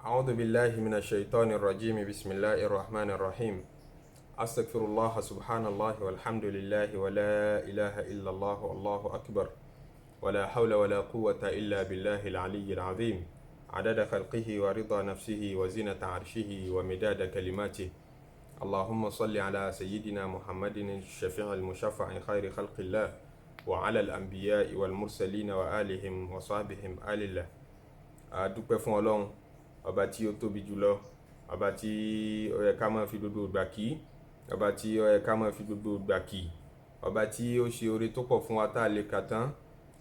أعوذ بالله من الشيطان الرجيم. بسم الله الرحمن الرحيم. أستغفر الله، سبحان الله والحمد لله ولا إله إلا الله والله أكبر ولا حول ولا قوة إلا بالله العلي العظيم، عدد خلقه ورضا نفسه وزنة عرشه ومداد كلماته. اللهم صل على سيدنا محمد الشفيع المشفع خير خلق الله وعلى الأنبياء والمرسلين وآلهم وصحبهم آل الله. A dúpẹ́ fún Ọlọ́run ọba tí ó tóbi jùlọ, ọba tí ó yẹ ká máa fi gbogbo ìgbà kí, ọba tí ó yẹ ká máa fi gbogbo ìgbà kí, ọba tí ó ṣe oore tó pọ̀ fún wa tá a lè kà tán.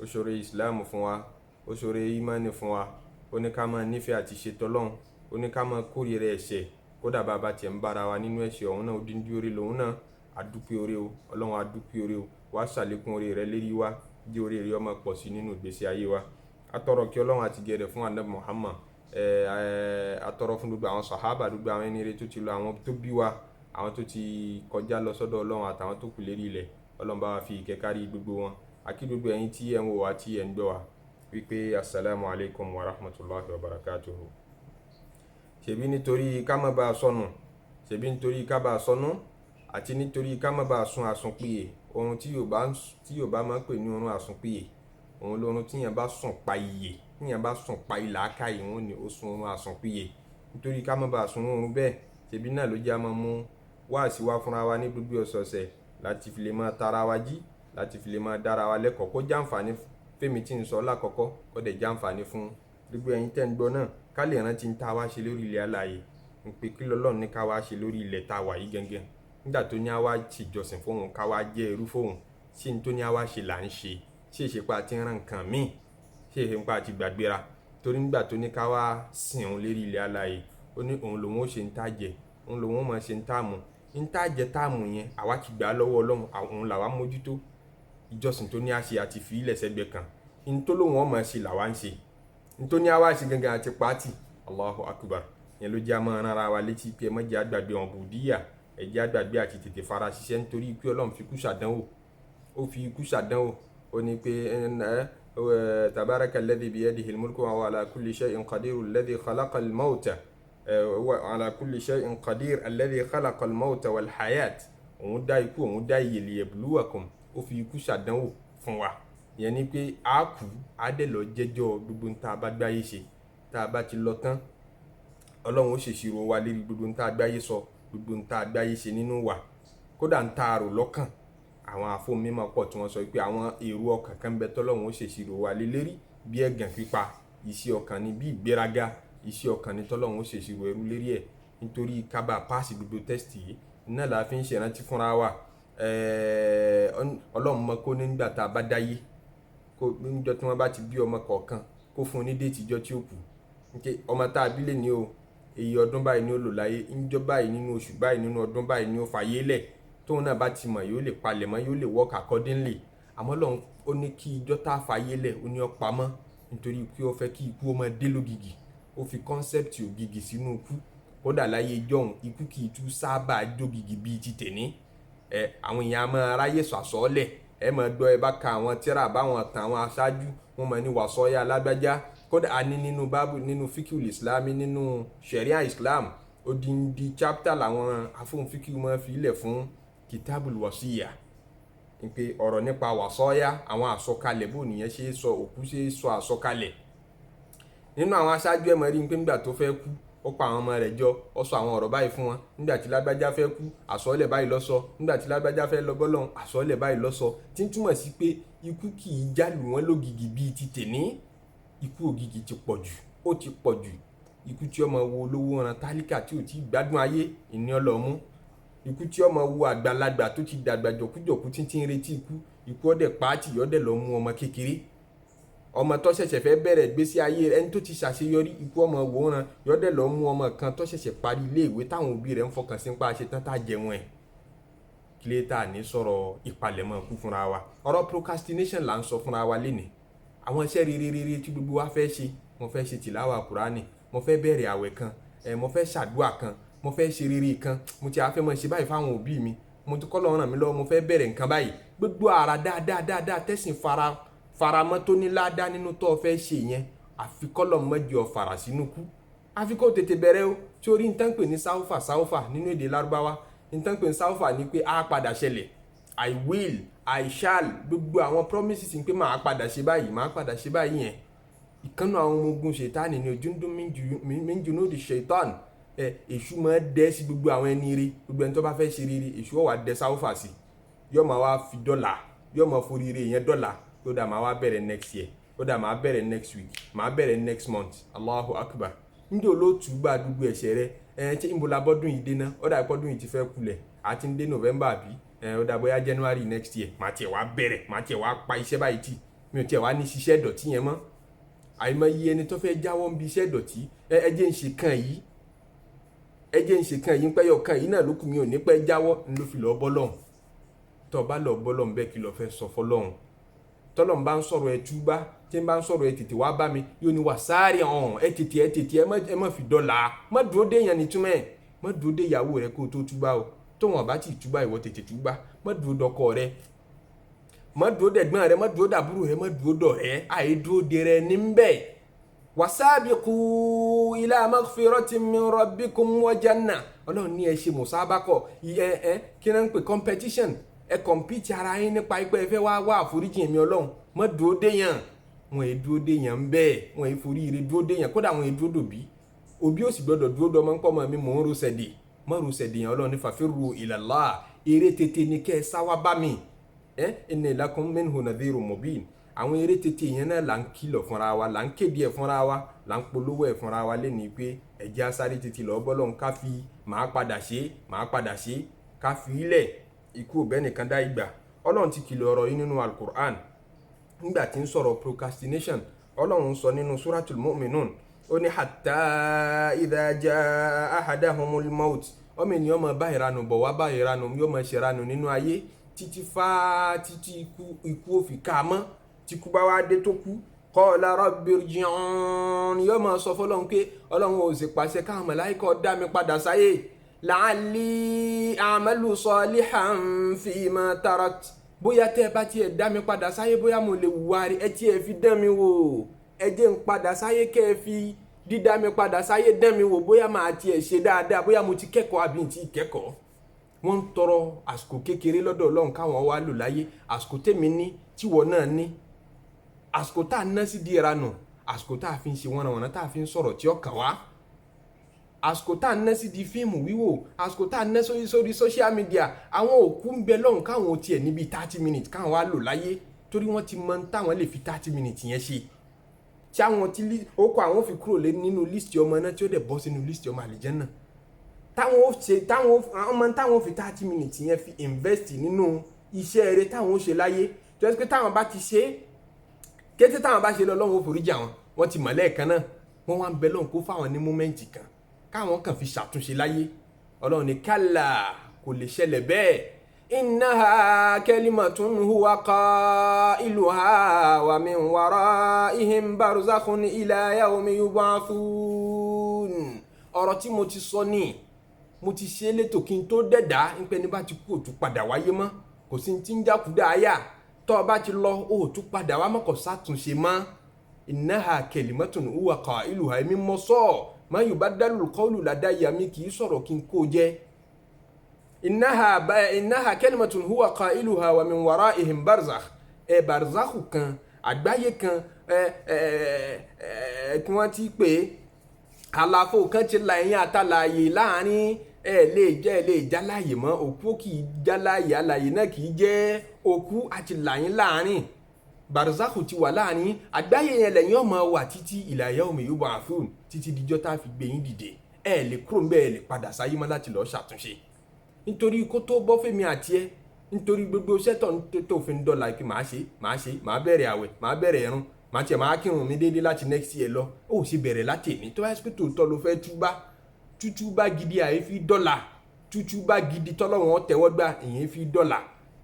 Ó ṣoore Islam fún wa, ó ṣoore imani fún wa, ó ní ká máa nífẹ̀ẹ́ àti ṣe tọ́lọ́run, ó ní ká máa kórìíra ẹ̀ṣẹ̀, kódà bá a bá tiẹ̀ ń bára wa nínú ẹ̀ṣẹ̀ ọ̀hún náà, ó dín dín oore lòun náà. A dúpẹ́ oore o Ọlọ́run, a dúpẹ́ oore o. Wá ṣàlékún oore rẹ lérí wa, jẹ́ oore rẹ ó máa pọ̀ sí nínú ìgbésí ayé wa. A tọrọ kí Ọlọ́run àti gẹ̀rẹ̀ fún Anabi Muhammad, a tọrọ fún gbogbo àwọn sàhábà, gbogbo àwọn ẹni rere tó ti lọ, àwọn tó bí wa, àwọn tó ti kọjá lọ sọ́dọ̀ Ọlọ́run àtàwọn tó kù lérí ilẹ̀. Ọlọ́run bá wa fi ìkẹ́ kárí gbogbo wọn. A kí gbogbo ẹ̀yin tí ẹ̀ ń wò wá, tí ẹ̀ ń gbọ́ wa, wípé assalamu alaikum wa rahmatulahi wa barakatuhu. Ṣebí nítorí ká má bàa sọnù, ṣebí nítorí ká bàa sọnù àti nítorí ká má bàa sun àsùnpìyè, ohun tí Yorùbá máa ń pè ní oorun àsùnpìyè, òun lóorun tíyẹn bá sùn pa iyè, tíyẹn bá sùn pa ìlàákàyè, wọn ni ó sun oorun àsùnpìyè. Nítorí ká má bàa sun oorun bẹ́ẹ̀, ṣebí náà ló jẹ́ a máa mú wáàsí wá fúnra wa ní gbogbo ọ̀sọ̀ọ̀sẹ̀, láti fi lè máa tara wa jí, láti fi lè máa dára wa lẹ́kọ̀ọ́, kó jàǹfààní fẹ́mi tí ń sọ lákọ̀ọ́kọ́, kó dẹ̀ jàǹfààní fún gbogbo ẹ̀yin tẹ́ ń gbọ́ náà, ká lè rántí ń tá wá ṣe lórí ilẹ̀ alààyè, ń pé kí lọ́lọ́run ní ká wá ṣe lórí ilẹ̀ tá a wà yìí gangan, nígbà tó ní a wá ṣèjọsìn fóun, ká wá jẹ́ ẹrú fóun. Ṣé ní tó ní a wá ṣe là ń ṣe? Ṣé ìṣepá àti ràn nǹkan míì? Ṣé ìṣepá àti gbàgbéra? Torí nígbà tó ní ká wá sìn òun lérí ilẹ̀ alààyè, ó ní òun lòun ó ṣe ń tá jẹ, òun lòun ó máa ṣe ń tá mu. Ń tá jẹ tá mu yẹn, àwa ti gbà á lọ́wọ́ Ọlọ́run, òun làwa mójútó. Ìjọsìn tó ní a ṣe àti fi ilẹ̀ sẹ́gbẹ̀ kan. Ń tó lòun ó máa ṣe làwa ń ṣe. Ń tó ní a wá ṣe gangan àti pàtì. Allahu akbar. Yẹn ló jẹ́ a máa rán ara wa létí pé ẹ má jẹ́ àgbàgbé wọn bùdíyà, ẹ jẹ́ àgbàgbé àti tètè fara ṣiṣẹ́, nítorí pé Ọlọ́run fi ikú ṣàdánwò. Ó fi ikú ṣàdánwò. Ó ní pé tabaraka alladhi biyadihi al-mulku wa huwa ala kulli shay'in qadir, alladhi khalaqa al-mawta wa ala kulli shay'in qadir, alladhi khalaqa al-mawta wal hayat. Òun dá ikú, òun dá ìyè, liyabluwakum. Ó fi ikú ṣàdánwò fún wa. Ìyẹn ni pé a kú, a dẹ̀ lọ jẹ́jọ́ gbogbo ohun tá a bá gbáyé ṣe. Tá a bá ti lọ tán, Ọlọ́run ó ṣèṣirò wa lérí gbogbo ohun tá a gbáyé sọ, gbogbo ohun tá a gbáyé ṣe nínú wa, kódà ń tá a rò lọ́kàn. Àwọn àfọ̀mímọ̀ pọ̀ tí wọ́n sọ pé àwọn èrò ọkàn kan bẹ tọ́lọ́run ó ṣèṣirò wa lé lérí, bí ẹ̀gàn pípa, iṣẹ́ ọkàn ni, bí ìgbéraga, iṣẹ́ ọkàn ni, tọ́lọ́run ó ṣèṣirò ẹrú lérí ẹ̀. Nítorí ká bá pass gbogbo test yìí náà la fi ń ṣèrántí fúnra wa. Ọlọ́run mọ̀ kó nígbà tá a bá dáyé, kó níjọ́ tí wọ́n bá ti bí ọmọ kọ̀ọ̀kan, kó fún un ní date ìjọ́ tí ó kù. Nke ọmọ tá a bí lè ní o, èyí ọdún báyìí ni ó lò láyé, níjọ́ báyìí, nínú oṣù báyìí, nínú ọdún báyìí ni ó fàyè lẹ̀. Tóun náà bá ti mọ̀, yóò lè palẹ̀ mọ́, yóò lè work accordingly. Àmọ́ Ọlọ́run ó ní kí ijọ́ tá a fàyè lẹ̀, ó ní ó pamọ́, nítorí pé ó fẹ́ kí ikú ó máa dé lógìgì. Ó fi concept ògìgì sínú ikú. Kódà láyé ijọ́hun, ikú kì í tún sábà jógìgì bíi ti tèní. Ẹ àwọn èèyàn á máa ráyè sọ àsọọ́lẹ̀. Ẹ máa gbọ́, ẹ bá ka àwọn tírà báwọn tàn àwọn aṣáájú, wọn máa ní wàsọ́yà alágbájá. Kódà a ní nínú báàbù, nínú fiqhul islami, nínú sharia Islam, odindi chapter làwọn afóhùnfíkìú máa fi ilẹ̀ fún kitabul wasiya, pé ọ̀rọ̀ nípa wàsọ́yà, àwọn àsọkalẹ̀, bó nìyẹn ṣe é sọ, òkú ṣe é sọ àsọkalẹ̀. Nínú àwọn aṣáájú, ẹ̀ mọ̀ rí pé nígbà tó fẹ́ kú, ó pa àwọn ọmọ rẹ̀ jọ, ó sọ àwọn ọ̀rọ̀ báyìí fún wọn. Nígbà tí lágbájá fẹ́ kú, àsọọ́lẹ̀ báyìí ló sọ. Nígbà tí lágbájá fẹ́ lọ bọ́lọ́hun, àsọọ́lẹ̀ báyìí ló sọ, tí ń túmọ̀ sí pé ikú kì í jálù wọ́n lógìgì bíi ti tèní. Ikú ògìgì ti pọ̀ jù, ó ti pọ̀ jù. Ikú tí ó máa wo olówó ran tálíkà tí ò tí gbádùn ayé ìní ọlọ́mú, ikú tí ó máa wo àgbàlagbà tó ti dàgbà jọ̀kújọ̀kú tí ń retí ikú, ikú ọdẹ pàátì, ọdẹ lọ mú ọmọ kékeré, ọmọ tó ṣẹ̀ṣẹ̀ fẹ́ bẹ̀rẹ̀ ìgbésí ayé rẹ̀, ẹni tó ti ṣàṣeyọrí, ikú ọmọ wòran, yọdẹ lọ mú ọmọ kan tó ṣẹ̀ṣẹ̀ parí iléèwé táwọn òbí rẹ̀ ń fọkàn sí ń pa ṣetán tá jẹun ẹ̀. Kílé tá a ní sọ̀rọ̀ ìpalẹ̀mọ́ ikú fúnra wa? Ọ̀rọ̀ procrastination là ń sọ fúnra wa lénìí. Àwọn iṣẹ́ rere rere tí gbogbo wa fẹ́ ṣe, mo fẹ́ ṣe tìláwà Kùránì, mo fẹ́ bẹ̀rẹ̀ àwẹ̀ kan, ẹ̀ mo fẹ́ ṣàdúà kan, mo fẹ́ ṣe rere kan, mo ti afẹ́ mọ̀ ṣe báyìí fáwọn òbí mi, mo ti kọ́ lọ́rùn ràn mí lọ́wọ́, mo fẹ́ bẹ̀rẹ̀ nǹkan báyìí. Gbogbo ara dáadáa dáadáa tẹ̀sìn fara faramọ́ tó ní ládá nínú tó fẹ́ ṣe yẹn, àfi kọ́lọ̀ mọ́jọ fara sínú kú. Àfi kó tètè bẹ̀rẹ̀ o. Tí orí nǹkan pè ní sáúfà, sáúfà nínú èdè Lárúbáwá, nǹkan pè ní sáúfà ni pé á padà ṣẹlẹ̀. I will, I shall, gbogbo àwọn promises ń pé màá padà ṣe báyìí, màá padà ṣe báyìí yẹn. Ìkànnì àwọn ọmọ ogun ṣètánì ni, jundun min junudi ṣètánì. Ẹ èṣù máa dẹ́ sí gbogbo àwọn ẹni rí, gbogbo ẹni tó bá fẹ́ ṣe rere, èṣù ó wá dẹ́ sáúfà sí, yóò máa wá fi dọ́là, yóò máa forí rere yẹn dọ́là. Ó dà, máa wá bẹ̀rẹ̀ next year, ó dà, máa bẹ̀rẹ̀ next week, máa bẹ̀rẹ̀ next month. Allahu Akbar. Ndí olóòtú bá gbogbo ẹ̀ṣẹ̀ rẹ ẹ ṣé ń bola bọ́dún yìí dé ná? Ó dà, pọ́dún yìí ti fẹ́ kulẹ̀, àti ń dé November àbí? Ẹ ó dà, bóyá January next year màá tiẹ̀ wá bẹ̀rẹ̀, màá tiẹ̀ wá pa iṣẹ́ báyìí tì, mi ò tiẹ̀ wá ní ṣiṣẹ́ dọ̀tí yẹn mọ́. Àìmọye ẹni tó fẹ́ jáwọ́ ń bi iṣẹ́ dọ̀tí. Ẹ jẹ́ ń ṣe kan yìí, ẹ jẹ́ ń ṣe kan yìí, ń pẹ́ yọ kan yìí náà ló kù, mi ò ní pẹ́ jáwọ́. Ń ló fi lọ́ọ́ bọ́ lọ́hùn. Tó bá lọ́ọ́ bọ́ lọ́hùn bẹ́ẹ̀, kí lọ́ọ́ fẹ́ sọ fọlọ́hùn? Tọ́lọ́n bá ń sọ̀rọ̀ ẹ túbá, tí ń bá ń sọ̀rọ̀ ẹ tètè wá bá mi, yóò ní wà sáré ọ̀hún. Ẹ tètè, ẹ tètè, ẹ má fi dọ́là, má dúró dé yẹn nítumẹ̀. Má dúró dé ìyàwó rẹ kó o tó túbá o. Tó wọn bá ti túbá, ìwọ tètè túbá. Má dúró dọkọ rẹ, má dúró dẹ̀gbọ́n rẹ, má dúró dàbúrò rẹ, má dúró dọ̀rẹ́. Àyè dúró de rẹ ní bẹ́ẹ̀. Wasabiqu ila maghfiratin min rabbikum wa janna. Ọlọ́run ní ẹ ṣe musabakọ̀, ẹ kí náà ń pè competition, ẹ compete ara yín nípa ipẹ́ ẹ fẹ́ wá wá àforíjì èmi Ọlọ́run. Má dúró dé yàn. Wọn èé dúró dé yàn bẹ́ẹ̀, wọn èé forí ire dúró dé yàn. Kódà wọn èé dúró dòbí, òbí ò sì gbọdọ̀ dúró dọ́mọ ńkọ́ mọ́ mi mò ń rosẹ̀ dè, má rosẹ̀ dè yàn. Ọlọ́run ní fafirru ilallah, eré tètè ní kẹ́ ẹ sáwá bá mi. Ẹ inni lakum minhu nadhirun mubin. Àwọn eré tètè yẹn náà là ń kìlọ̀ fúnra wa, là ń kéde ẹ̀ fúnra wa, là ń polówó ẹ̀ fúnra wa lẹ́ni pé ẹ̀jẹ̀ asáré tètè lọ́ọ́ bọ́lọ́run, ká fi màá padà ṣe, màá padà ṣe, ká fi ilẹ̀. Ikú òbẹ́ nìkan dá ìgbà. Ọlọ́run ti kìlọ̀ ọ̀rọ̀ yìí nínú Alukur'an nígbà tí ń sọ̀rọ̀ procrastination. Ọlọ́run sọ nínú Suratul Mu'minun, ó ní hatta idha jaa ahadahumul maut. Ọmọ ènìyàn máa bá ìranù bọ̀ wá, bá ìranù, yóò máa ṣe ìranù nínú ayé títí fá títí ikú, ikú ò fi ká a mọ́. Tí ikú bá wá dé tó kú, qala rabbi irji'un, yóò máa sọ fọlọ́run pé Ọlọ́run ò sì pàṣẹ káwọn màláíkà dá mi padà sáyé, la'alli a'malu salihan fima tarakt. Bóyá tẹ́ ẹ bá tiẹ̀ dá mi padà sáyé, bóyá mo lè wùwà rí. Ẹ tiẹ̀ fi dán mi wò, ẹ jẹ́ n padà sáyé, kẹ́ ẹ fi dídá mi padà sáyé dán mi wò, bóyá màá tiẹ̀ ṣe dáadáa, bóyá mo ti kẹ́kọ̀ọ́ àbí n ti kẹ́kọ̀ọ́. Wọ́n ń tọrọ àsìkò kékeré lọ́dọ̀ Ọlọ́run káwọn wá lò láyé. Àsìkò tèmi ní, tíwọ náà ní, àsìkò tá a ná sí di ìranù, àsìkò tá a fi ń ṣe wọ́nranwọ̀nran, tá a fi ń sọ̀rọ̀ tí ó kàn wá, àsìkò tá a ná sí di fíìmù wíwò, àsìkò tá a ná sórí social media. Àwọn òkú ń bẹ lọ́hùn káwọn tiẹ̀ níbi 30 minutes káwọn wá lò láyé, torí wọ́n ti mọ táwọn lè fi 30 minutes yẹn ṣe, tí àwọn tí ó kọ àwọn fi kúrò lé nínú list ọmọ náà, tí ó dẹ̀ bọ́ sínú list ọmọ àlìjẹ́nnà. Táwọn ó ṣe, táwọn ọmọ táwọn fi 30 minutes yẹn fi invest nínú iṣẹ́ eré táwọn ó ṣe láyé, tó yẹ pé táwọn bá ti ṣe é, kété táwọn bá ṣe lọ, Ọlọ́run ó foríjì àwọn. Wọ́n ti mọ̀ lẹ́ẹ̀kan náà. Wọ́n wá ń bẹ lọ́hùn kó fáwọn ní moment kan káwọn kàn fi ṣàtúnṣe láyé. Ọlọ́run ní kálá, kò lè ṣẹlẹ̀ bẹ́ẹ̀. Innaha kalimatun huwa qailuha wa min waraihim barzakhun ila yawmi yub'athun. Ọ̀rọ̀ tí mo ti sọ ní, mo ti ṣe létò kí n tó dẹ̀dá ń pẹ́ ní bá ti kú, òtún padà wáyé mọ́. Kò sí ti ń jákúdá àyà. Tó o bá ti lọ, ó tún padà wá mọ́, kò sátúnṣe mọ́. Innaha kalimatun huwa qailuha, èmi mọ́ sọ́ọ̀, ma yubaddalu qawlu ladayya, mi kì í sọ̀rọ̀ kí n kó jẹ́. Innaha kalimatun huwa qailuha wa min waraihim barzakh. Ẹ barzakhu kan, àgbáyé kan, ẹ ẹ ẹ kí wọ́n ti pè é, àlàfo kan ti la ẹ̀yìn àtàlàyé láàrin. Ẹ lè jẹ́, ẹ lè jáláyè mọ́. Òkú kì í jáláyè, àlàyé náà kì í jẹ́ òkú. Àti làyín láàrin, barzakhu ti wà láàrin àgbáyé yẹn lẹ́yìn ọmọ wà títí ila yawmi yub'athun, títí dijọ́ tá a fi gbé yín dìde. Ẹ lè kúrò ńbẹ̀, ẹ lè padà sáyé mọ́ láti lọ́ọ́ ṣàtúnṣe, nítorí kó tó bọ́ fẹ́mi àti ẹ, nítorí gbogbo iṣẹ́ tó fi ń dọ́là kí màá ṣe, màá ṣe, màá bẹ̀rẹ̀ àwẹ̀, màá bẹ̀rẹ̀ ẹ̀rùn, màá tiẹ̀ máa kírun mi déédéé láti next year lọ. Ó sì bẹ̀rẹ̀ láti èmi. Tó bá yẹ pé tòótọ́ ló fẹ́ túbá, tútúbá gidi àyè fi dọ́là, tútúbá gidi tọ́lọ́wọ́n tẹ́wọ́ gbà, ìyẹn fi dọ́là.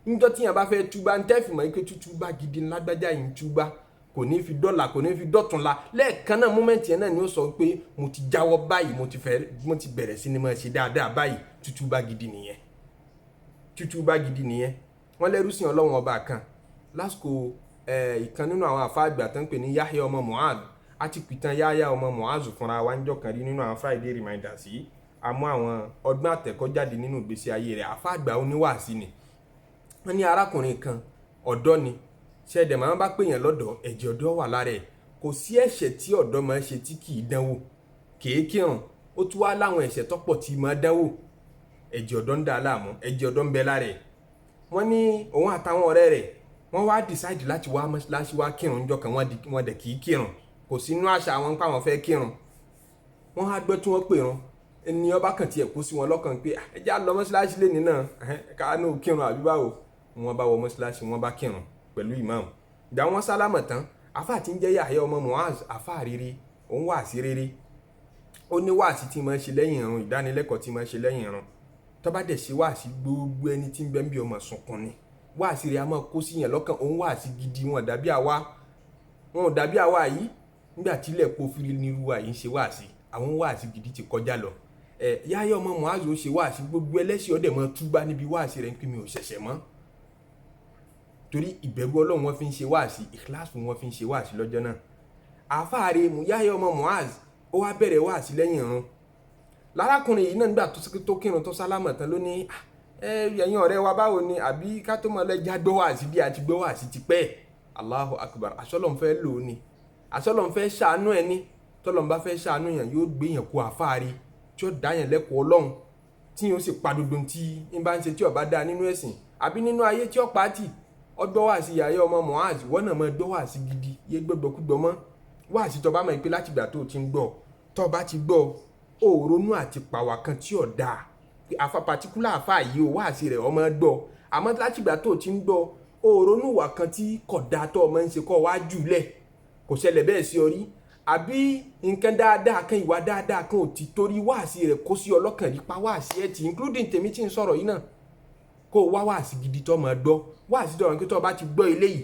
Níjọ́ tí yẹn bá fẹ́ túbá, ń tẹ́ fi mọ̀ pé tútúbá gidi lágbájá yìí ń túbá, kò ní fi dọ́là, kò ní fi dọ́tun la. Lẹ́ẹ̀kan náà, moment yẹn náà ni ó sọ pé mo ti jáwọ́ báyìí, mo ti fẹ́, mo ti bẹ̀rẹ̀ sí ni máa ṣe dáadáa báyìí. Tútúbá gidi nìyẹn, tútúbá gidi nìyẹn. Wọ́n lẹ́rú sí Ọlọ́run ọba kan lásìkò ìkan nínú àwọn àfa àgbà tó ń pè ní Yahya ọmọ Mu'adh. A ti pìtàn Yahya ọmọ Mu'azu fúnra wa níjọ́ kan rí nínú àwọn Friday reminders yìí. A mú àwọn ọgbọ́n àtẹ̀kọ́jáde nínú ìgbésí ayé rẹ̀. Àfáà àgbà oníwàásí ni. Wọ́n ní arákùnrin kan, ọ̀dọ́ ni. Ṣẹ̀dẹ̀ máa ń bá pèèyàn lọ́dọ̀, ẹ̀jẹ̀ ọ̀dọ́ wà lára ẹ̀. Kò sí ẹ̀ṣẹ̀ tí ọ̀dọ́ máa ń ṣe tí kì í dánwò. Kèé kírun, ó tún wá láwọn ẹ̀ṣẹ̀ tọ́pọ̀ tí máa dánwò. Ẹ̀jẹ̀ ọ̀dọ́ ń dà á láàmú, ẹ̀jẹ̀ ọ̀dọ́ ń bẹ lára ẹ̀. Wọ́n ní òun àtàwọn ọ̀rẹ́ rẹ̀ wọ́n wá decide láti wá mọ́ṣáláṣí wá kírun níjọ́ kan. Wọ́n dẹ̀ kì í kírun, kò sí inú àṣà wọn pé àwọn fẹ́ kírun. Wọ́n á gbọ́ tí wọ́n pè run ẹni ọba kan tiẹ̀ kó sí wọn lọ́kàn pé ẹ já lọ mọ́ṣáláṣí lé nínà ká ní ò kírun àbí báwo. Wọ́n bá wọ mọ́ṣáláṣí, wọ́n bá kírun pẹ̀lú ìmáàmù. Ìgbà wọn sálámà tán, àfáà tí ń jẹ́ Yahya ọmọ Mu'az, àfáà rere, òun wà sí rere, ó ní wáàsí tí máa ń ṣe lẹ́yìn irun, ìdánilẹ́kọ̀ọ́ tí máa ń ṣe lẹ́yìn irun. Tó bá dẹ̀ ṣe wáàsí, gbogbo ẹni tí ń bẹ ń bí ọmọ sunkún ni. Wáàsí rẹ̀ a máa kó sí yẹn lọ́kàn. Òun wáàsí gidi, wọn dàbí àwa, wọn ò dàbí àwa yìí. Nígbà tí ilẹ̀ po firi ní irú wa yìí ń ṣe wáàsí, àwọn wáàsí gidi ti kọjá lọ. Ẹ Yahya ọmọ Mu'az ó ṣe wáàsí, gbogbo ẹlẹ́ṣẹ̀ ọdẹ mọ́ túbá níbi wáàsí rẹ̀ ń pè mí ò ṣẹ̀ṣẹ̀ mọ́, torí ìbẹ̀rù Ọlọ́run wọn fi ń ṣe wáàsí, ìkíláàsì wọn fi ń ṣe wáàsí lọ́jọ́ náà. Àfáàrí Yahya ọmọ Mu'az ó wá bẹ̀rẹ̀ wáàsí lẹ́yìn irun. Lárákùnrin yìí náà, nígbà tó kírun tó sálámà tán, ló ní ẹ̀yin ọ̀rẹ́ wa, báwo ni? Àbí ká tó mọ̀ lẹ́jà gbọ́ wáàsí bí a ti gbọ́ wáàsí ti pẹ́. Allahu Akbar. Àṣọlọ́n fẹ́ lò ó ni, àṣọlọ́n fẹ́ ṣàánú ẹ ní. Tọ́lọ́n bá fẹ́ ṣàánú yàn, yóò gbé yàn kó àfáàrí tí ó dá yàn lẹ́kọ̀ọ́ Ọlọ́run, tí yóò sì pa gbogbo tí ń bá ń ṣe tí ó bá dáa nínú ẹ̀sìn àbí nínú ayé tí ó pa á tì. Ọgbọ́ wáàsí Yahya ọmọ Mu'az, wọ́n náà máa gbọ́ wáàsí gidi, yé gbọ́gbọ́kúgbọ́ mọ́. Wáàsí tó bá mọ̀ pé látìgbà tó ti ń gbọ́, tó bá ti gbọ́, ó ronú àti pàwà kan tí ò dáa. Àfa pàtíkúlà àfa yìí ó wáàsí rẹ̀ ọmọ gbọ́, àmọ́ látìgbà tó ti ń gbọ́, ó ronú ìwà kan tí kò dáa tó ọmọ ń ṣe kọ́ wá jùlẹ̀, kò ṣẹlẹ̀ bẹ́ẹ̀ sí ọ rí, àbí nǹkan dáadáa kan, ìwà dáadáa kan ò ti torí wáàsí rẹ̀ kó sí ọlọ́kàn rí, pa wáàsí ẹ̀ tì, including tèmi tí ń sọ̀rọ̀ yìí náà, kó o wá wáàsí gidi tó máa gbọ́. Wáàsí tó wọn kí tó bá ti gbọ́ eléyìí,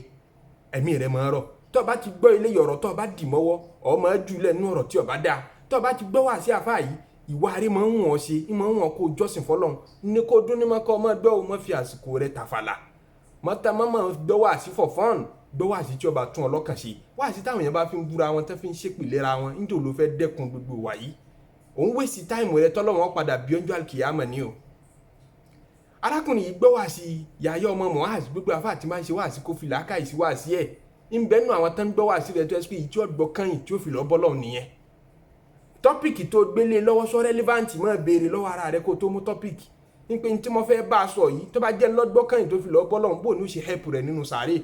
ẹ̀mí rẹ̀ máa rọ̀. Tó bá ti gbọ́ eléyìí, ọ̀rọ̀ tó bá dì mọ́wọ́, ọ̀ máa jùlẹ̀ nínú ọ̀rọ̀ tí ó bá dáa. Tó bá ti gbọ́ wáàsí àfáà yìí, ìwà rẹ̀ máa ń wọ̀n ṣe, ń máa ń wọ̀n kó o jọ́sìn fọlọ́run ní kó o dún ní mọ́ kó o máa gbọ́, o máa fi àsìkò rẹ̀ tàfàlà mọ́tà, má máa gbọ́ wáàsí for fun. Gbọ́ wáàsí tí ó bá tún ọlọ́kàn ṣe, wáàsí táwọn èèyàn bá fi ń búra wọn, tán fi ń ṣépè léra wọn. Nítorí ló fẹ́ dẹ́kun gbogbo wà yìí, òun waste time rẹ tọ́lọ́wọ́n padà bí ọjọ́ àlùkìyámọ̀ ni o. Arákùnrin yìí gbọ́ wáàsí Yahya ọmọ Mu'az. Gbogbo àfáà tí máa ń ṣe wáàsí, kó fi làákàyè sí wáàsí ẹ̀. Ń bẹ́nu àwọn tán ń gbọ́ wáàsí rẹ̀ tó ẹ́ pé èyí tí ó gbọ́ kányìn tí ó fi lọ́ bọ́lọ̀ nìyẹn. Topic tó gbélé lọ́wọ́ sọ relevant, máa béèrè lọ́wọ́ ara rẹ kó tó mú topic ní pé tí mo fẹ́ bá a sọ yìí, tó bá jẹ́ lọ́gbọ́ kányìn tó fi lọ́ bọ́lọ̀, bó ní ó ṣe help rẹ̀ nínú sàárè?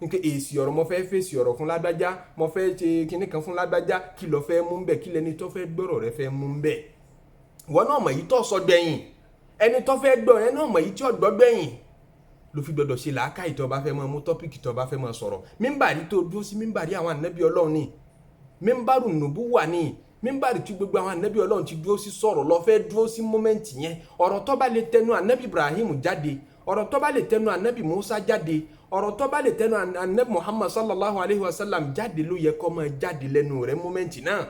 Ní pé èsì ọ̀rọ̀, mo fẹ́ fèsì ọ̀rọ̀ fún lágbájá, mo fẹ́ ṣe kinní kan fún lágbájá, kí ló fẹ́ mú bẹ́ẹ̀? Kí lẹni tó fẹ́ gbọ́rọ̀ rẹ fẹ́ mú bẹ́ẹ̀? Ìwọ náà mọ̀ yìí tó sọ gbẹ̀yìn, ẹni tó fẹ́ gbọ́ ẹ náà mọ̀ yìí tí ó gbọ́ gbẹ̀yìn. Ló fi gbọdọ̀ ṣe làákàyè tó bá fẹ́ máa mú topic, tó bá fẹ́ máa sọ̀rọ̀. Mímbàrí tó dúró sí, mímbàrí àwọn ànábì Ọlọ́run ni, mímbàrù nùbú wà ní mímbàrí tí gbogbo àwọn ànábì Ọlọ́run ti dúró sí sọ̀rọ̀. Lọ fẹ́ dúró sí moment yẹn, ọ̀rọ̀ tó bá lè tẹnu ànábì Ibrahim jáde, ọ̀rọ̀ tó bá lè tẹnu ànábì Musa jáde, ọ̀rọ̀ tó bá lè tẹnu ànábì Muhammad sallallahu alayhi wa sallam jáde, ló yẹ kó máa jáde lẹ́nu rẹ̀ moment náà.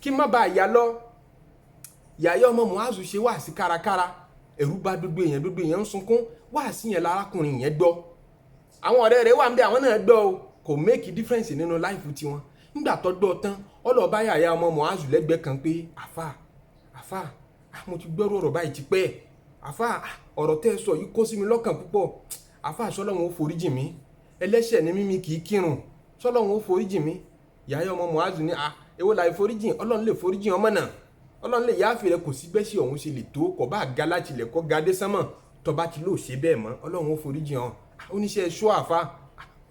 Kí má bàa yà lọ, Yahya ọmọ Mu'azu ṣe wáàsí kárakára, ẹ̀rù bá gbogbo èèyàn, gbogbo èèyàn ń sunkún. Wáàsí yẹn lárákùnrin yẹn gbọ́, àwọn ọ̀rẹ́ rẹ̀ wà ń bẹ, àwọn náà gbọ́ o, kò make difference nínú life tiwọn. Nígbà tó gbọ́ tán, ọlọ́ọ̀bá Yahya ọmọ Mu'azu lẹ́gbẹ̀ẹ́ kan pé, àfà, àfà, mo ti gbọ́rọ̀ ọ̀rọ̀ báyìí ti pẹ́. Àfà, ọ̀rọ̀ tẹ́ ẹ sọ yìí kó sí mi lọ́kàn púpọ̀. Àfà, sọlọ́run ó foríjì mí? Ẹlẹ́ṣẹ̀ ni mímí, kì í kírun, sọlọ́run ó foríjì mí? Yahya ọmọ Mu'azu ní à, èwo láì foríjì? Ọlọ́run lè foríjì ọmọ náà, Ọlọ́run lè yááfì rẹ. Kò sí bẹ́sí ọ̀hún ṣe lè tó, kò bá ga láti ilẹ̀ kọ́ ga dé sánmọ̀, tó bá ti lóò ṣe bẹ́ẹ̀ mọ́, Ọlọ́run ó foríjì hàn. Oníṣẹ́ ṣọ́ àfa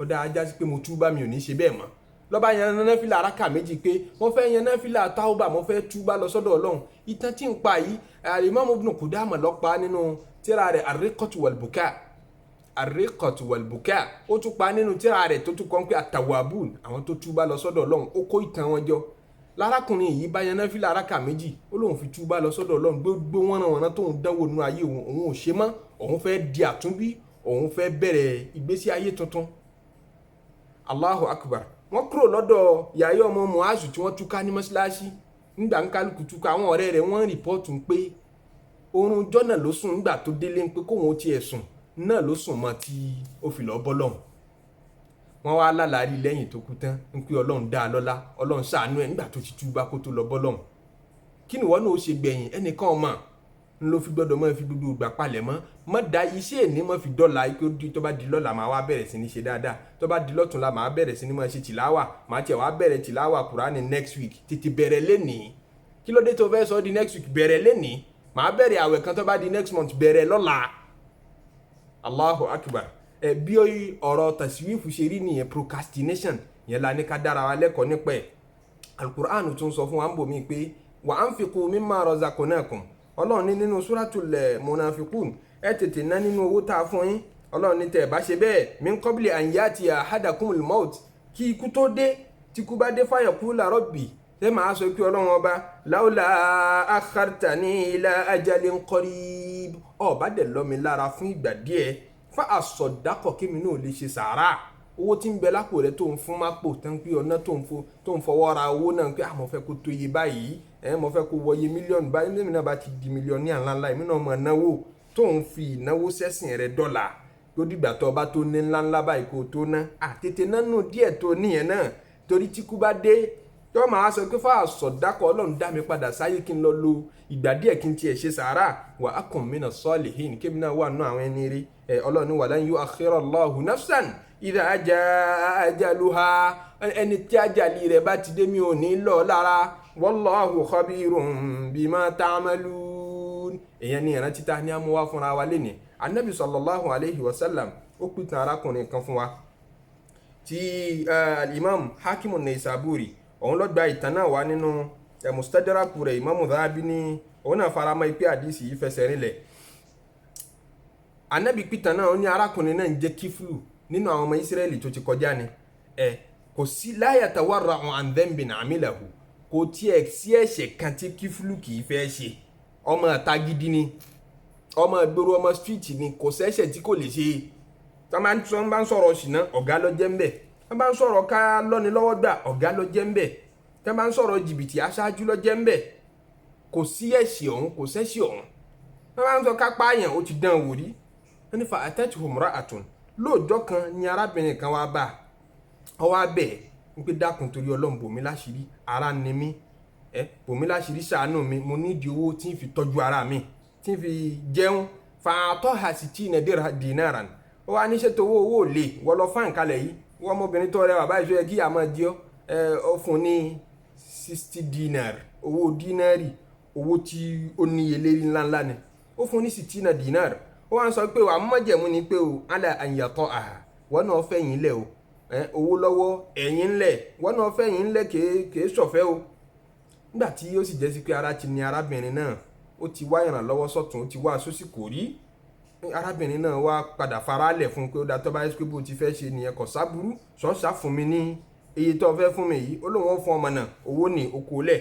ọ̀dà ajá sí pé mo túbá, mi ò ní ṣe bẹ́ẹ̀ mọ́. Lọ́ba yan náfìlà araka méjì pé wọ́n fẹ́ yan náfìlà táwọ́bà, mo fẹ́ túbá lọ sọ́dọ̀ Ọlọ́run. Ìtàn tí ń pa yìí, Imam Ibn Qudama ló pa nínú tírà rẹ̀ Ar-Riqqatu wal-Buka. Ar-Riqqatu wal-Buka, ó tún pa nínú tírà rẹ̀ tó tún kọ́ pé At-Tawwabun, àwọn tó túbá lọ sọ́dọ̀ Ọlọ́run, ó kó ìtàn wọn jọ. Lárákùnrin yìí bá yan náfìlà araka méjì, ó lóun fi túbá lọ sọ́dọ̀ Ọlọ́run, gbogbo wọ́nranwọ̀nran tóun dánwò nínú ayé òun, òun ò ṣe mọ́, òun fẹ́ di àtúnbí, òun fẹ́ bẹ̀rẹ̀ ìgbésí ayé tuntun. Allahu Akbar. Wọ́n kúrò lọ́dọ̀ Yahya ọmọ Mu'azu tí wọ́n túká ní mọ́ṣáláṣí. Nígbà ń kálukú túká, àwọn ọ̀rẹ́ rẹ̀ wọ́n report pé oorun jọ́nà ló sùn. Nígbà tó délé ń pé kóun ó tiẹ̀ sùn náà ló sùn mọ́ tí ó fi lọ́ọ́ bọ́ lọ́hùn. Wọ́n wá lálàárí lẹ́yìn tó kú tán ń pé Ọlọ́run dá a lọ́lá, Ọlọ́run ṣàánú ẹ̀ nígbà tó ti túbá kó tó lọ bọ́lọ́run. Kí ni ìwọ náà ó ṣe gbẹ̀yìn? Ẹnìkan ọmọ ń ló fi gbọ́dọ̀ máa fi gbogbo ìgbà palẹ̀ mọ́. Má da iṣẹ́ èní má fi dọ́là ikú tó bá di lọ́la máa wá bẹ̀rẹ̀ sí ní ṣe dáadáa, tó bá di lọ́tùnla máa bẹ̀rẹ̀ sí ní máa ṣe tìláwà, máa tiẹ̀ wá bẹ̀rẹ̀ tìláwà Kùránì next week. Tètè bẹ̀rẹ̀ lénìí. Kí ló dé tó fẹ́ sọ di next week? Bẹ̀rẹ̀ lénìí. Máa bẹ̀rẹ̀ àwẹ̀ kan tó bá di next month, bẹ̀rẹ̀ lọ́la. Allahu Akbar. Ẹ bí ọ̀rọ̀ tàṣíwìfù ṣe rí nìyẹn, procrastination yẹn la ní ká dára wa lẹ́kọ̀ọ́ nípa ẹ̀. Alukur'an tún sọ fún wa ń bò mí pé wa anfiqu mimma razaqnakum. Ọlọ́run ní nínú suratul munafiqun, ẹ tètè ná nínú owó tá a fún yín. Ọlọ́run ní tẹ̀ ẹ bá ṣe bẹ́ẹ̀, min qabli an ya'tiya ahadakumul maut, kí ikú tó dé. Tí ikú bá dé, fayaqula rabbi, ṣé màá sọ pé Ọlọ́run ọba, laula akhartani ila ajalin qarib, ọba dẹ̀ lọ́ mi lára fún ìgbà díẹ̀, fa asaddaqo, kémi náà lè ṣe sàárà. Owó tí ń bẹ lápò rẹ tó ń fún mápò tán pé ọ̀nà tó ń fọwọ́ ra owó náà pé mo fẹ́ kó tó iye báyìí, mo fẹ́ kó wọye mílíọ̀nù báyìí, èmi náà bá ti di mílíọ̀nù ńláńlá, èmi náà mọ̀ náwó. Tó ń fi ìnáwó sẹ́sìn rẹ dọ́là tó dìgbà tó ọba tó ní ńláńlá báyìí kó tó ná, àtètè nánú díẹ̀ tó níyẹn náà, torí tí kú bá dé tó máa sọ pé fáà sọ̀dákọ̀, Ọlọ́run dá mi padà sáyé kí n lọ lo ìgbà díẹ̀ kí n tiẹ̀ ṣe sàárà, wa akun mina salihin, kébì náà wà nù àwọn ẹni rí. Ọlọ́run ní walan yu'akhkhira Allahu nafsan idha jaa ajaluha, ẹni tí àjàlí rẹ̀ bá ti dé mi ò ní lọ lára. Wallahu khabirun bima ta'malun. Èèyàn ní ìrántí ta ní amúwá fúnra wa lénìí. Anabi sallallahu alayhi wa sallam ó pìtàn arákùnrin kan fún wa tí al-imam Hakimu Naisaburi, òun ló gba ìtàn náà wá nínú Mustadraku rẹ̀. Imamu Dhahabi ní òun náà faramọ́ ipe àdìsí yìí fẹsẹ̀ rinlẹ̀. Anabi pìtàn náà, ó ní arákùnrin náà ń jẹ́ Kíflù, nínú àwọn ọmọ Ísírẹ́lì tó ti kọjá ni. Kò sí la yatawarra'u an dhanbin amilahu, kò tiẹ̀ sí ẹ̀ṣẹ̀ kan tí Kíflù kì í fẹ́ ṣe. Ọmọ ìta gidi ni, ọmọ ìgboro, ọmọ street ni, kò sẹ́ṣẹ̀ tí kò lè ṣe. Tí wọ́n bá ń sọ̀rọ̀ ṣìnà, ọ̀gá ló jẹ́ ń bẹ̀. Tí wọ́n bá ń sọ̀rọ̀ ká lọ́ni lọ́wọ́ gbà, ọ̀gá ló jẹ́ ń bẹ̀. Tí wọ́n bá ń sọ̀rọ̀ jìbìtì, aṣáájú ló jẹ́ ń bẹ̀. Kò sí ẹ̀ṣẹ̀ ọ̀hún, kò sẹ́ṣẹ̀ ọ̀hún. Tí wọ́n bá ń sọ ká pààyàn, ó ti dán wò rí. Wọ́n ní fa atatuhu imra'atun, lóòjọ́ kan ni arábìnrin kan wá bá ọ, wá bẹ̀ ń pé dákun torí Ọlọ́run, bò mí láṣìírí, ara ni mí, bò mí láṣìírí, ṣàánú mi, mo nídìí owó tí ń fi tọ́jú ara mi, tí ń fi jẹun. Fa'ataha sittina dinaran, ó wá níṣẹ́ tó owó lè wọ́n lọ fáìn kalẹ̀ yìí, wọ́n ọmọbìnrin tó rẹwà báyìí, ṣó yẹ kí àmọ́ jẹ́ ọ́? Ó fún ní 60 dinar, owó dínárì, owó tí ó níye lérí ńláńlá ni. Ó fún ní 60 dinar. Ó wá ń sọ pé wàá mọ̀jẹ̀mú ni pé o ala an yata'aha, wọ́n náà fẹ́ yín lẹ̀ o, owó lọ́wọ́ ẹ̀yìn ńlẹ̀, wọ́n náà fẹ́ yín ńlẹ̀, kèé sọ̀fẹ́ o. Nígbà tí ó sì jẹ́ sí pé ara ti ní arábìnrin náà, ó ti wá ìrànlọ́wọ́ sọ́tún, ó ti wá sósì, kò rí. Arábìnrin náà wá padà faralẹ̀ fún un pé ó da, tó bá yẹ pé bó ti fẹ́ ṣe nìyẹn, kò sábúrú, ṣọ́ọ̀ṣà fún mi ní iye tó fẹ́ fún mi yìí. Ó lóun ó fún ọmọ náà owó ní oko lẹ̀.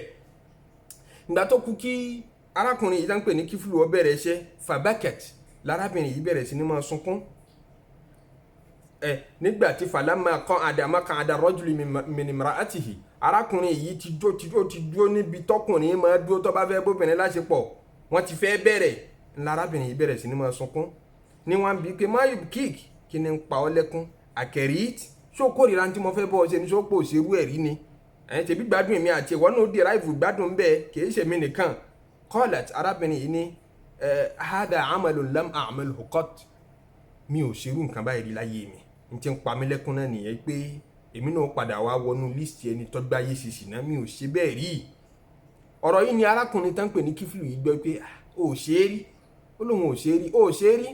Ìgbà tó kú kí arákùnrin yìí tá ń pè ní Kíflù ó bẹ̀rẹ̀ iṣẹ́, fabaket, lárábìnrin yìí bẹ̀rẹ̀ sí ní máa sunkún nígbà tí falama kan àdàmà kan àdà rọ́jùlì min imra'atihi, arákùnrin yìí ti dó ti dó ti dúró níbi tọkùnrin máa dúró tó bá fẹ́ bóbìnrin láṣepọ̀, wọ́n ti fẹ́ bẹ̀rẹ̀, lárábìnrin yìí bẹ̀rẹ̀ sí ní máa sunkún. Ní wọ́n bí pé mayu kík, kí ni ń pa ọ́ lẹ́kún? Àkẹ́rìít, ṣó kórìíra tí mo fẹ́ bọ́ ọ ṣe ni? Ṣó pò ṣerú ẹ̀rí ni? Ẹ̀yìn tẹ̀bí gbádùn èmi àti ìwọ náà derive gbádùn bẹ́ẹ̀, kì í ṣe mi nìkan. Qalat, arábìnrin yìí ní hada amalun lam a'malhu qat, mi ò ṣerú nǹkan báyìí rí láyé mi. N ti ń pa mí lẹ́kún náà nìyẹn pé èmi náà padà wá wọnú list ẹni tó gbáyé ṣe ṣìnà, mi ò ṣe bẹ́ẹ̀ rí. Ọ̀rọ̀ yìí ni arákùnrin tán pè ní Kíflù yìí gbọ́ pé ó ṣe é rí. Ó lóun ò ṣe é rí, ó ṣe é rí,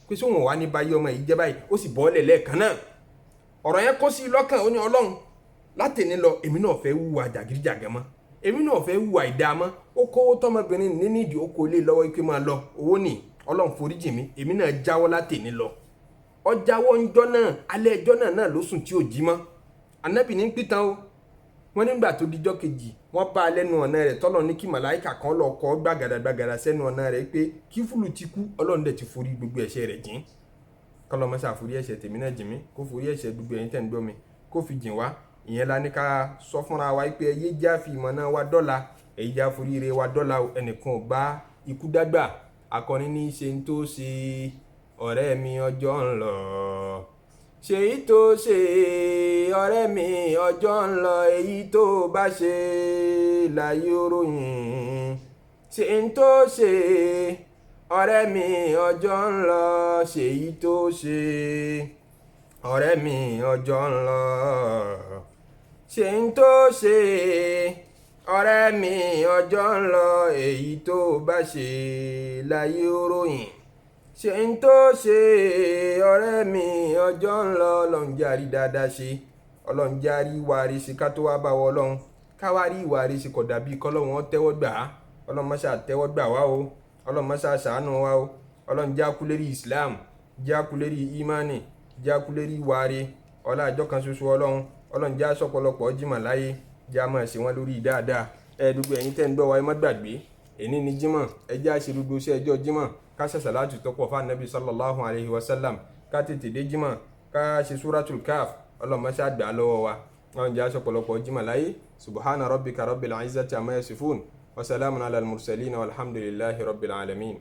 pé sóun wà ní báyìí, ọmọ yìí jẹ́ báyìí. Ó sì bọ́ọ̀lẹ̀ lẹ́ẹ̀kan náà. Ọ̀rọ̀ yẹn kó sí i lọ́kàn. Ó ní Ọlọ́run, látẹ̀ní lọ, èmi náà fẹ́ hùwà jàgídíjàgan mọ́, èmi náà fẹ́ hùwà ìdá mọ́. Ó kówó tọmọbìnrin ní nídìí, ó kó lé lọ́wọ́ pé máa lọ, owó nì, Ọlọ́run foríjì mi, èmi náà jáwọ́ látẹ̀ní lọ. Ọjàwọ́ ńjọ́ náà, alẹ́ ẹjọ́ náà náà ló sùn tí ò jí mọ́. Ànábì ní pìtàn o. Wọ́n nígbà tó dijọ́ kejì, wọ́n bá a lẹ́nu ọ̀nà rẹ̀, tọ́lọ̀ ní kí màláìkà kan lọ kọ́ gbàgàdà gbàgàdà sẹ́nu ọ̀nà rẹ̀ pé Kíflù ti kú, Ọlọ́run dẹ̀ ti forí gbogbo ẹ̀ṣẹ̀ rẹ̀ jìn. Kọ́lọ́mọṣà forí ẹ̀ṣẹ̀ tèmi náà jìn mí, kó forí ẹ̀ṣẹ̀ gbogbo ẹ̀yin tẹ̀ ń gbọ́ mi, kó fi jìn wá. Ìyẹn la ní ká sọ fúnra wa pé ẹyẹ já fi ìmọ̀ náà wá dọ́là, èyí já forí ire wa dọ́là. Ẹnìkan ò bá ikú dágbà. Akọni ní í ṣe ń tó ṣe, ọ̀rẹ́ mi, ọjọ́ ń lọ, Ṣèyí tó ṣe, ọ̀rẹ́ mi, ọjọ́ ń lọ. Èyí tó bá ṣe láyé ròyìn. Ṣèyí tó ṣe, ọ̀rẹ́ mi, ọjọ́ ń lọ. Ṣèyí tó ṣe, ọ̀rẹ́ mi, ọjọ́ ń lọ. Ṣèyí tó ṣe, ọ̀rẹ́ mi, ọjọ́ ń lọ. Èyí tó bá ṣe láyé ròyìn. Ṣe ń tó ṣe, ọ̀rẹ́ mi, ọjọ́ ń lọ. Ọlọ́run jẹ́ àrí dáadáa ṣe, Ọlọ́run jẹ́ àrí ìwà rí ṣe ká tó wá bá wọ Ọlọ́run. Káwá rí ìwà rí ṣe kò dàbí kọ́lọ́run ó tẹ́wọ́ gbà á. Ọlọ́run má ṣe tẹ́wọ́ gbà wá o. Ọlọ́run má ṣe ṣàánú wa o. Ọlọ́run jẹ́ á kú lérí Islam, jẹ́ á kú lérí imani, jẹ́ á kú lérí ìwà rí ọlá àjọ kan ṣoṣo. Ọlọ́run, Ọlọ́run jẹ́ á ṣọ̀pọ̀lọpọ̀ jímọ̀ láyé, jẹ́ á máa ṣe wọ́n lórí dáadáa. Ẹ gbogbo ẹ̀yin tẹ́ ń gbọ́ wa, ẹ má gbàgbé, èní ni jímọ̀. Ẹ jẹ́ á ṣe gbogbo iṣẹ́ ẹjọ́ jímọ̀, ká ṣe sàlátù tó pọ̀ fún Ànábì sallallahu alayhi wa sallam, ká tètè dé jímọ̀, ká ṣe Suratul Kaf. Ọlọ́run má ṣe àgbà lọ́wọ́ wa. Ọlọ́run jẹ́ á ṣọ̀pọ̀lọpọ̀ jímọ̀ láyé. Subhana rabbika rabbil izzati amma yasifun wa salamun ala al-mursalin walhamdulillahi rabbil alamin.